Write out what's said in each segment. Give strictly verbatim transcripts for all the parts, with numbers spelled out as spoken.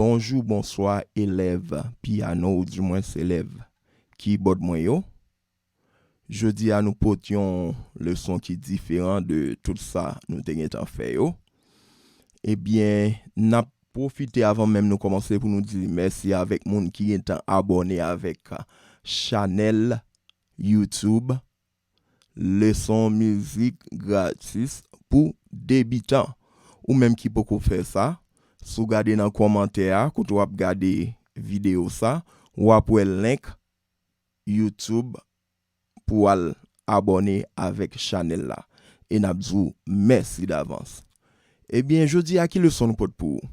Bonjou, bonswa, elèv pyano, oudimwens elèv kibòd mwen yo. Jodi a, nou pote yon leson ki diferan de tout sa nou te gentan fè yo. Ebyen, n ap pwofite avan menm nou kòmanse pou nou di mèsi avèk moun ki gentan abòne avèk chanèl YouTube Leson Mizik Gratis pou Debitan. Ou menm ki poko fè sa, si w gade nan kòmantè a, kote w ap gade videyo sa, w ap wè link YouTube pou w al abòne avèk chanèl la. E n ap di w mèsi davans. Ebyen, jodi a, ki leson nou pote pou ou?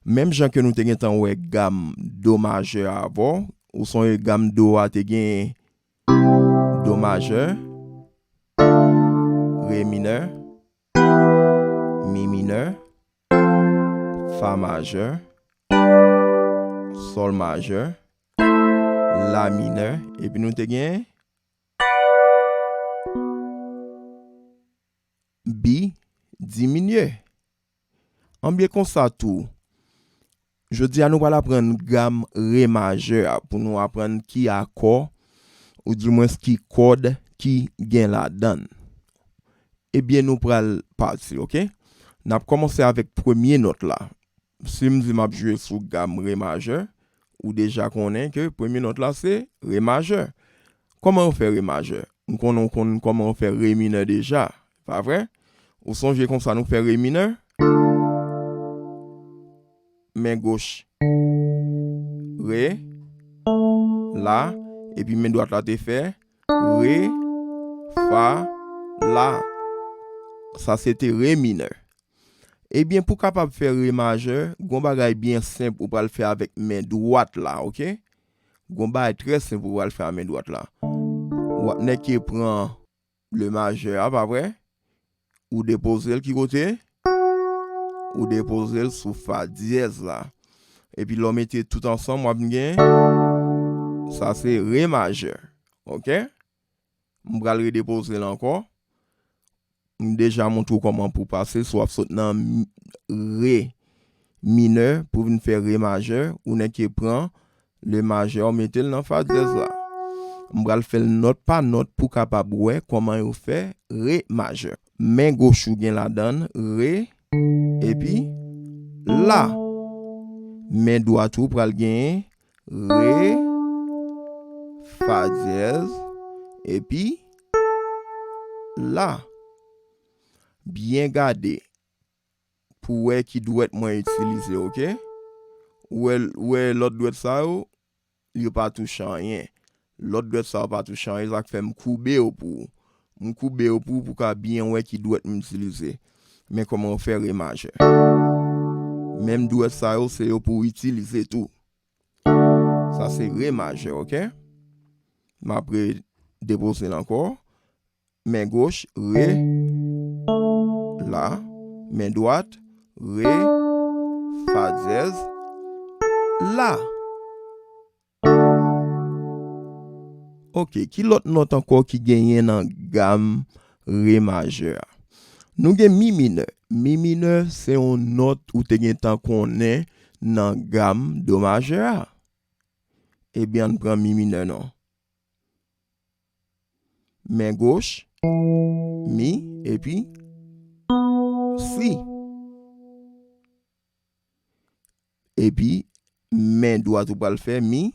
Menm jan ke nou te gentan wè gam do majè a avè w, ou sonje gam do a te gen do majè, re minè, mi minè, fa majè, sòl majè, la minè, epi nou te gen bi diminye. Anbyen konsa tou, jodi a nou pral aprann gam re majè a pou nou aprann ki akò, oudimwens ki kòd ki gen ladan l. Ebyen, nou pral pati, oke? N ap kòmanse avèk premye nòt la. Si m di m ap jwe sou gam re majè, ou deja konnen ke premye nòt la se re majè. Kòman yo fè re majè? M konnen w konn kòman yo fè re minè deja, pa vre? Ou sonje konsa nou fè re minè? Men goch, re, la, epi men dwat la te fè re, fa, la. Sa se te re minè. Ebyen, pou kapab fè re majè, gon bagay byen senp ou pral fè avèk men dwat la, oke? Gon bagay trè senp ou pral fè a men dwat la. W ap nèke pran le majè a, pa vre? Ou depoze l ki kote? Ou depoze l sou fa dyèz la. Epi lè w mete tout ansanm, w ap gen, sa se re majè. Oke? M pral redepoze l ankò. M deja montre w kòman pou pase, si w ap sot nan m-, re minè pou vin fè re majè, ou nèke pran le majè, w mete l nan fa dyèz la. M pral fè l nòt pa nòt pou kapab wè kòman yo fè re majè. Men goch ou gen ladan l re, epi la. Men dwat ou pral genyen re, fa dyèz, epi la. Byen gade pou wè ki dwèt mwen itilize, oke? Ou wè, ou wè lòt dwèt sa yo, yo pa touche anyen. Lòt dwèt sa yo pa touche anyen, sa k fè m koube yo pou ou. M koube yo pou ou, pou w ka byen wè ki dwèt m itilize. Men kòman yo fè re majè. Menm dwèt sa yo, se yo pou w itilize tou. Sa se re majè, oke? M ap redepoze l ankò. Men goch, re, la. Men dwat, re, fa dyèz, la. Oke, ki lòt nòt ankò ki genyen nan gam re majè a? Nou gen mi minè. Mi minè se yon nòt ou te gentan konnen nan gam do majè a. Ebyen, ann pran mi minè non. Men goch, mi, epi si. Epi, men dwat ou pral fè mi,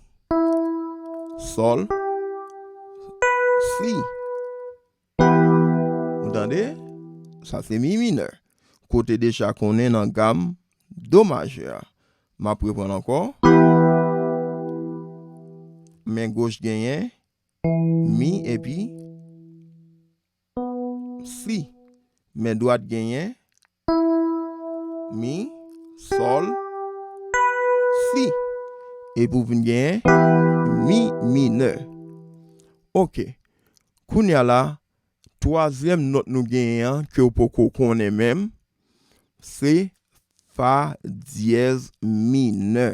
sòl, si. Ou tande? Sa se mi minè. Kote deja konnen nan gam do majè a. M ap reprann ankò. Men goch genyen mi epi si. Men dwat genyen mi, sòl, si. Epi w vin genyen mi minè. Oke. Kounye a la, twazyèm nòt nou genyen an, ke w poko konnen menm, se fa dyèz minè.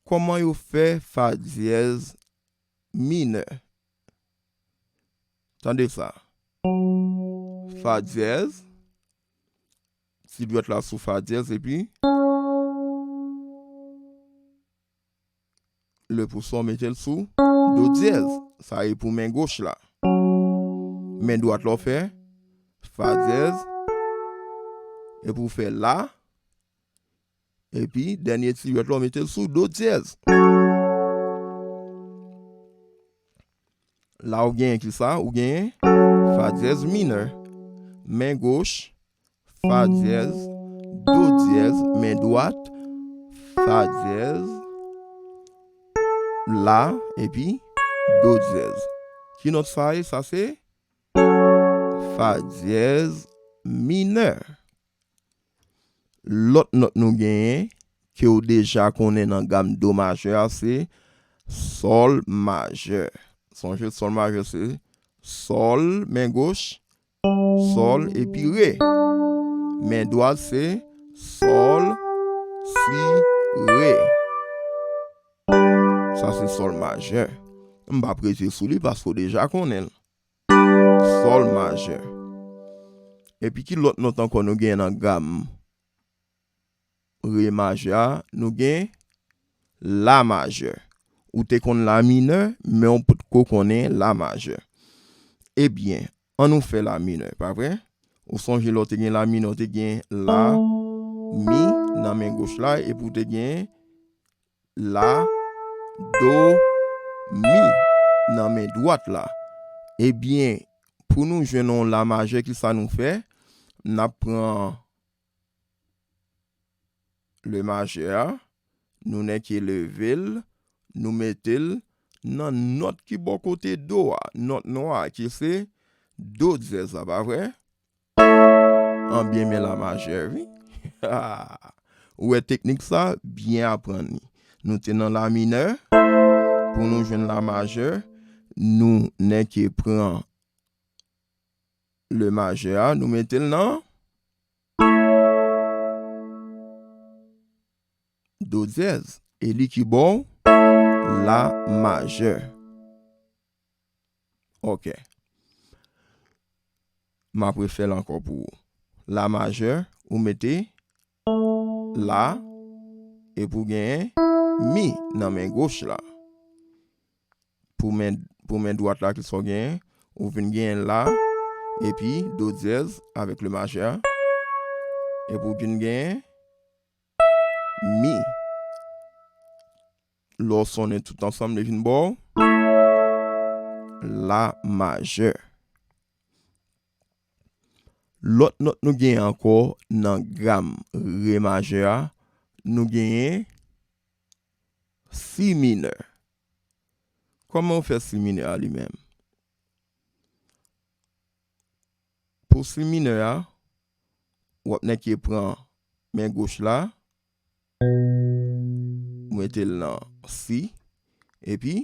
Kòman yo fè fa dyèz minè? Tande sa. Fa dyèz, ti dwèt la sou fa dyèz, epi le pouson, mete l sou do dyèz. Sa e pou men goch la. Men dwat la w fè fa dyèz. Epi w fè la. Epi dènye ti rèt la w mete l sou do dyèz. La w genyen ki sa? Ou genyen fa dyèz minè. Men goch, fa dyèz, do dyèz, men dwat, fa dyèz, la, epi do dyèz. Ki nòt sa ye? Sa se fa dyèz minè. Lòt nòt nou genyen, ke w deja konnen nan gam do majè a, se sòl majè. Sonje, sòl majè se sòl, men goch, sòl epi re. Men dwat se sòl, si, re. Sa se sòl majè. M p ap rete sou li paske w deja konnen l. Sòl majè. Epi ki lòt nòt ankò nou genyen nan gam re majè a? Nou gen la majè. Ou te konn la minè, men w potko konnen la majè. Ebyen, ann nou fè la minè, pa vre? Ou sonje lè w te gen la minè, w te gen la, mi nan men goch la, epi w te gen la, do, mi nan men dwat la. Ebyen, pou nou jwenn yon la majè, ki sa nou fè? N ap pran le majè a, nou nèke leve l, nou mete l nan nòt ki bò kote do a, nòt nwa a, ki se do dyèz la, pa vre? Anbyen, men la majè, wi. Ou wè teknik sa, byen aprann li. Nou te nan la minè, pou nou jwenn la majè, nou nèke pran le majè a, nou mete l nan do dyèz. E li ki ba w la majè. Ok. M ap refè l ankò pou ou. La majè, ou mete la, epi w genyen mi nan men goch la. Pou men, pou men dwat la, kisa w genyen? Ou vin genyen la, epi do dyèz avèk le majè a. Epi w vin genyen mi. Lè w sonnen tout ansanm, li vin ba w la majè. Lòt nòt nou genyen ankò nan gam re majè a, nou genyen si minè. Kòman w fè si minè a li menm? Pou si minè a, w ap nèke pran men goch la, ou mete l nan si, epi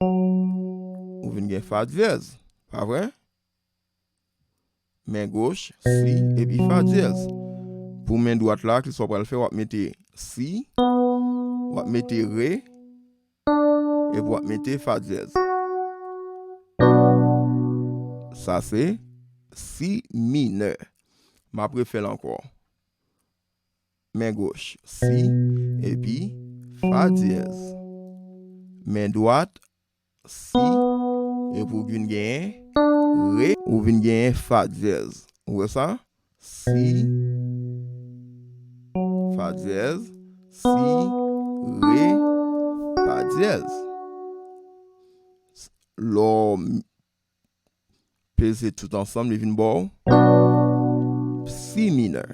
ou vin gen fa dyèz, pa vre? Men goch, si, epi fa dyèz. Pou men dwat la, kisa w pral fè? W ap mete si, w ap mete re, epi w ap mete fa dyèz. Sa se si minè. M ap refè l ankò. Men goch, si, epi fa dyèz. Men dwat, si, epi w vin genyen re, ou vin genyen fa dyèz. Ou wè sa? Si, fa dyèz, si, re, fa dyèz. Lè w peze tout ansanm, li vin ba w si minè.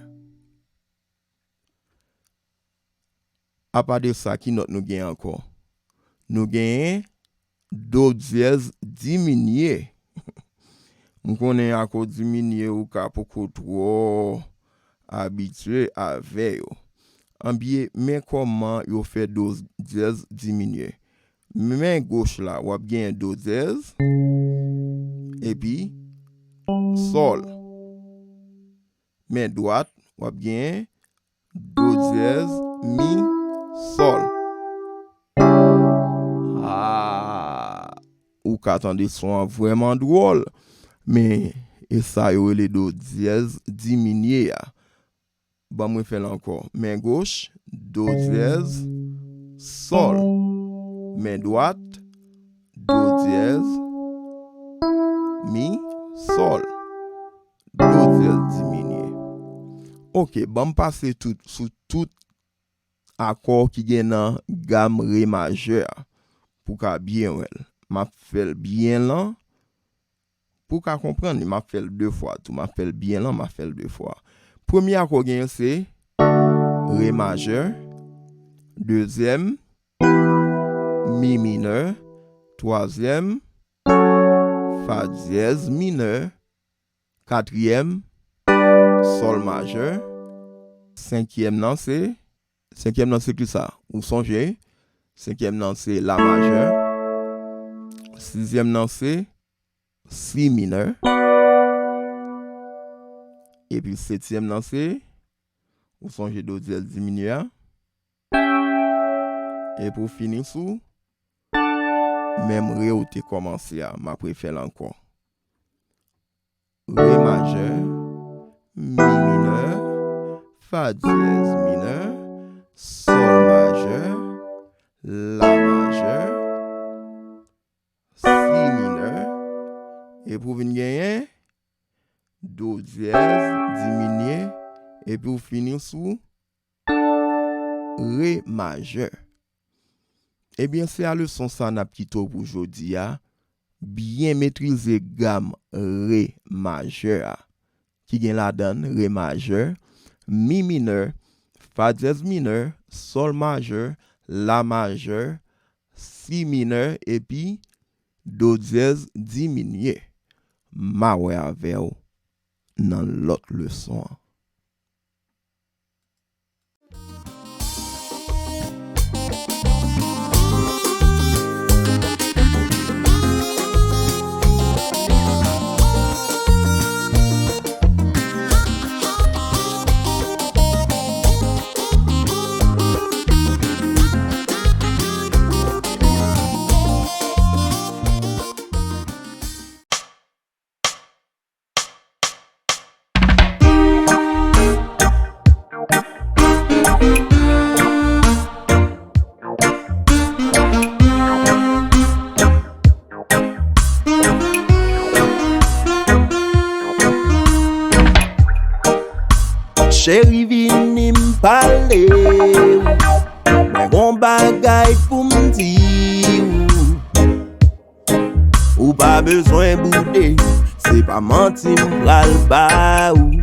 Apa de sa, ki nòt nou genyen ankò? Nou genyen do dyèz diminye. M konnen akoz diminye ou ka poko twò abitye avè yo. Anbyen, men kòman yo fè do dyèz diminye. Men goch la, w ap genyen do dyèz, epi sòl. Men dwat, w ap genyen do dyèz, mi, sòl. Ah, ou ka tande son an vrèman dwòl, men e sa yo rele do dyèz diminye a. Ban mwen fè l ankò. Men goch, do dyèz, sòl. Men dwat, do dyèz, mi, sòl. Do dyèz diminye. Oke, ban m pase tout, sou tout akò ki gen nan gam re majè a, pou w ka byen wè l. M ap fè l byen lan, pou w ka konprann li. M ap fè l de fwa tou. M ap fè l byen lan, m ap fè l de fwa. Premye akò genyen se re majè, dezyèm, mi minè, twazyèm, fa dyèz minè, katriyèm, sòl majè, senkyèm nan se, senkyèm nan se kisa? Ou sonje? Senkyèm nan se la majè, sizyèm nan se si minè, epi setyèm nan se, ou sonje do dyèz diminye a, epi w fini sou menm re ou te kòmanse a, m ap refè l ankò. Re majè, mi minè, fa dyèz minè, sòl majè, la majè, si minè, epi w vin genyen do dyèz diminye, epi w fini sou re majè. Ebyen, se a leson sa n ap kite w pou jodi a. Byen metrize gam re majè a, ki gen ladan l re majè, mi minè, fa dyèz minè, sòl majè, la majè, si minè, epi do dyèz diminye. M a wè avè w nan lòt leson an. Cheri, vini m pale w. Mwen gon bagay pou m di w. Ou pa bezwen boude, se pa manti m pral ba ou.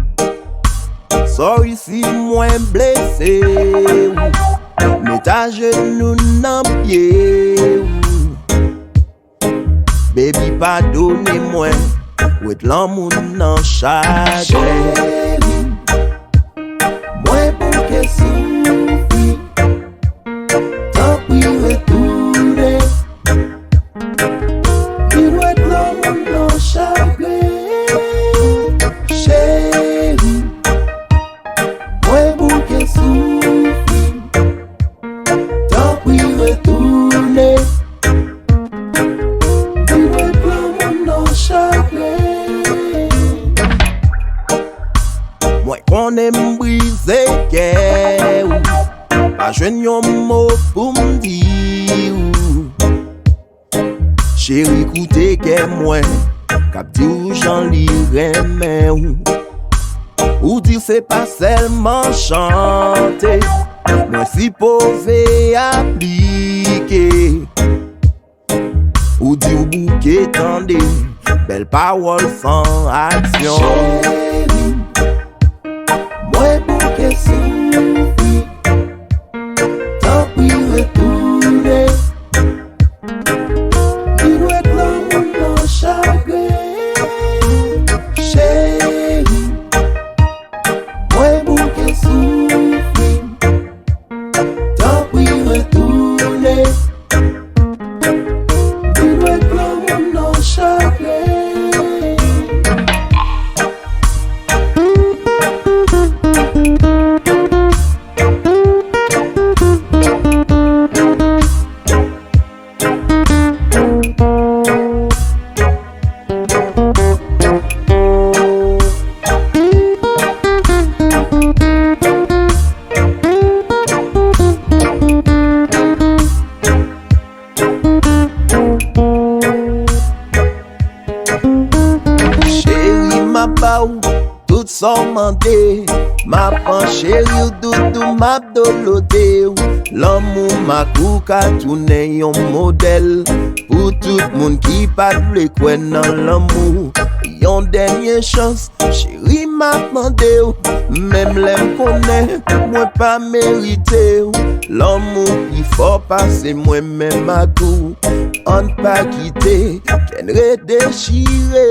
Sorry si mwen blese ou, met ajenou nan pye ou. Baby, padone mwen, wè lanmou nan chagren. Cheri, mwen bouke soufri. Tanpri retounen. Li dwèt lanmou nan chagren. Cheri, mwen bouke soufri. Tanpri retounen. Li dwèt lanmou nan chagren. Mwen konnen m brize kè ou. Pa jwenn yon mo pou m di ou. Cheri, koute kè mwen k ap di w jan li renmen ou. Ou di se pa sèlman chante mwen sipoze aplike. Ou di w bouke tande bèl pawòl san aksyon. Cheri, mwen bouke soufri. Tanpri retounen. Li dwèt lanmou nan chagren. Cheri, mwen bouke soufri. Tanpri retounen. Li dwèt lanmou nan chagren. mande, m ap ancheri w, doudou, m ap dolote w. Lanmou m ak ou ka tounen yon modèl pou tout moun ki pa t vle kwè nan lanmou. Yon dènye chans, cheri, m ap mande w, menm lè m konnen mwen pa merite w. Lanmou pi fò pase mwen menm ak ou. Ann pa kite kè n redechire.